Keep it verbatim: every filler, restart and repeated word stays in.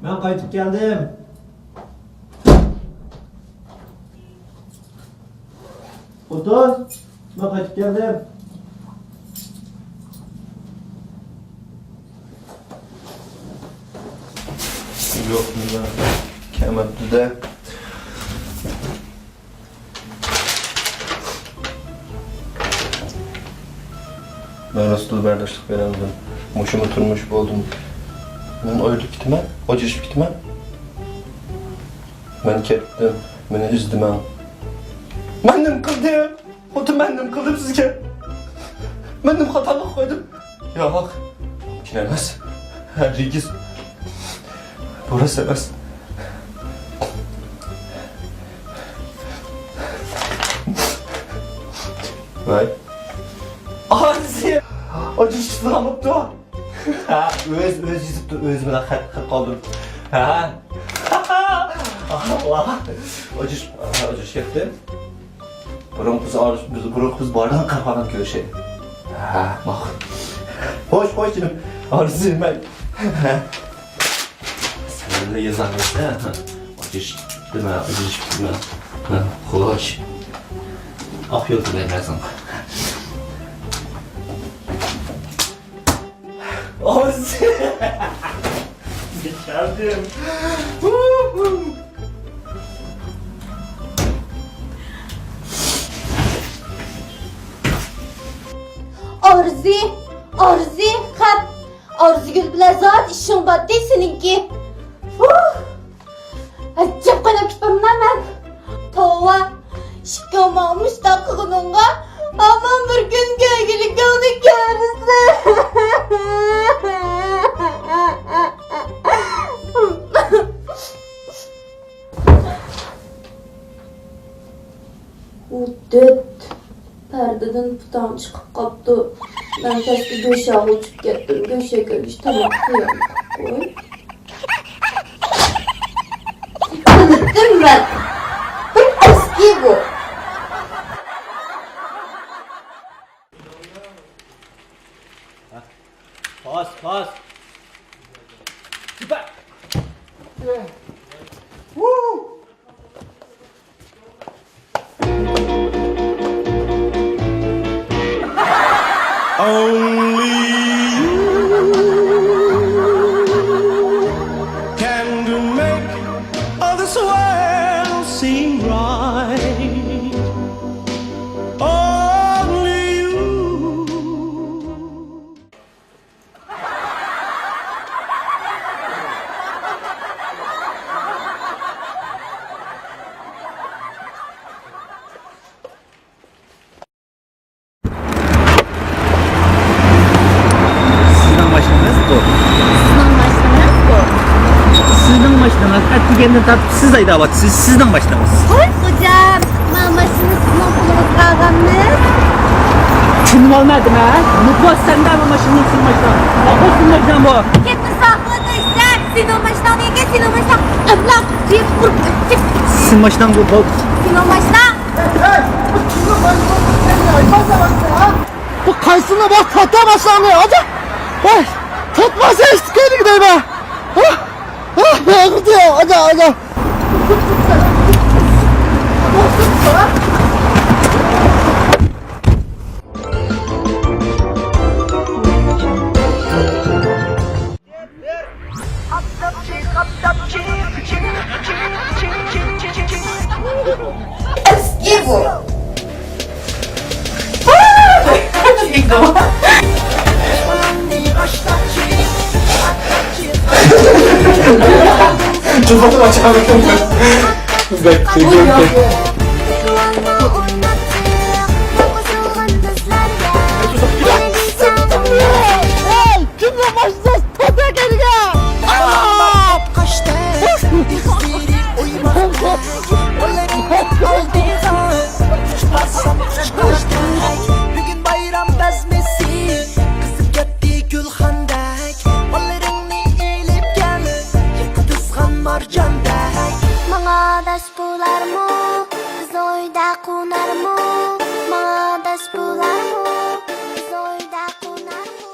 مەن قايتىپ كەلدىم. خوتۇن، مەن قايتىپ كەلدىم. يوق، نېمە؟ كەلمەپتۇ-دە. مەن راستلا بەرداشلىق بېرەلمىدىم. مۇشۇمۇ تۇرمۇش بولدىمۇ؟ مەن ئايرىلىپ كېتىمەن، ئاجرىشىپ كېتىمەن. مەن كەتتىم، مېنى ئىزدىمەڭ. مەن نېمە قىلدىم؟ خوتۇن، مەن نېمە قىلدىم سىزگە؟ مەن نېمە خاتالىق قىلدىم؟ ياق، مۇمكىن ئەمەس. ھەرگىز. بۇ راست ئەمەس. ۋاي. ئارزى! ئاجرىشىشقا قالماپتۇ. ھە، ئۆز، ئۆز يېزىپتۇ، ئۆزى بىلەن خەت، خەت قالدۇرۇپتۇ. ھە. ئاللا. ئاجرىش، ئاجرىشىپ كەتتى. بۇرۇنقى بىز ئارىلىشىپ، بىز، بۇرۇنقى بىز بارغان قاپارغان كۆرۈشەي. ھە، ماقۇل. خوش، خوش جېنىم. ئارزۇ، مەن. سەن بىلەن يازامەن. ئاجرىشىپتىمەن، ئاجرىشىپتىمەن. ھە، خوش. ئاق يول تىلەيمەن ساڭا. ئارزى! كەلدىم. ئارزى! ئارزى! خەپ! ئارزىگۈل بىلەن زادى ئىشىڭ بارتى سېنىڭكى. ئەجەب قايناپ كېتىپمەن مەن. توۋا، ئىككىڭ ماڭا مۇشۇنداق قىلغىنىڭغا ھامان بىر كۈن كۆرگۈلۈكۈڭنى كۆرىسەن. ھۇددۇد، پەردىدىن پۇتاڭ چىقىپ قاپتۇ. مەن پەسكە گۆشەگە ئۇچۇپ كەتتىم. گۆشەگە ئۆگۈش تاماق قويالمىدىم. قوي. ئۇنتۇدۇم مەن. بىر ئەسكى بۇ. پاس، پاس. سۈپەر. Only you can make all this world seem right. Only you. سىزنىڭ ماشىنىڭىز بۇ. سىزنىڭ ماشىنىڭىز بۇ. سىزنىڭ ماشىنىڭىز، ئەتىگەندىن تارتىپ سىز ھەيدەۋاتىسىز، سىزنىڭ ماشىنىڭىز. قوي خوجام، ما ماشىنا سىزنىڭ پۇلىڭىزغا ئالغانمىز. چۈشىنىۋالمىدىم ھە؟ نوپۇس سەندە بۇ ماشىنا، سىزنىڭ ماشىنا. نوپۇس سىزنىڭ ماشىنا بۇ. كەتمە ساقلىدى ئىشتە، سېنىڭ ماشىناڭ دېگەن، سېنىڭ ماشىناڭ. ئەبلەق دېيىپ ئۇرۇپ ئۆتتى. سىزنىڭ ماشىناڭ بۇ، بۇ. سېنىڭ ماشىناڭ. ھەي، ھەي، بۇ كىمنىڭ ماشىنىسى؟ شۇنى بار، تارتا باشلاڭنى، ئاجا. ۋاي، تارتماسا ئىشتىكەيلىك دەيمەن. ھە؟ ھە، ئاغرىدى، ئاجا، ئاجا. ئەسكى بۇ. بەك كۈلكىلىك. كىمنىڭ ماشىنىسى تازا كەلگەن؟ قاشتەك، ئېغىزلىرى ئويماقتەك، قوللىرىڭنى ئالدىغا، ئۇچۇپ بارسام ئۇچقاندەك. بۈگۈن بايرام بەزمىسى، قىزىپ كەتتى گۈلخاندەك. قوللىرىڭنى ئېلىپ كەل، ياقا تۇتقان مارجاندەك. ماڭا داش بولارمۇ زويدا قونارمۇ؟ ماڭا داش بولارمۇ زويدا قونارمۇ؟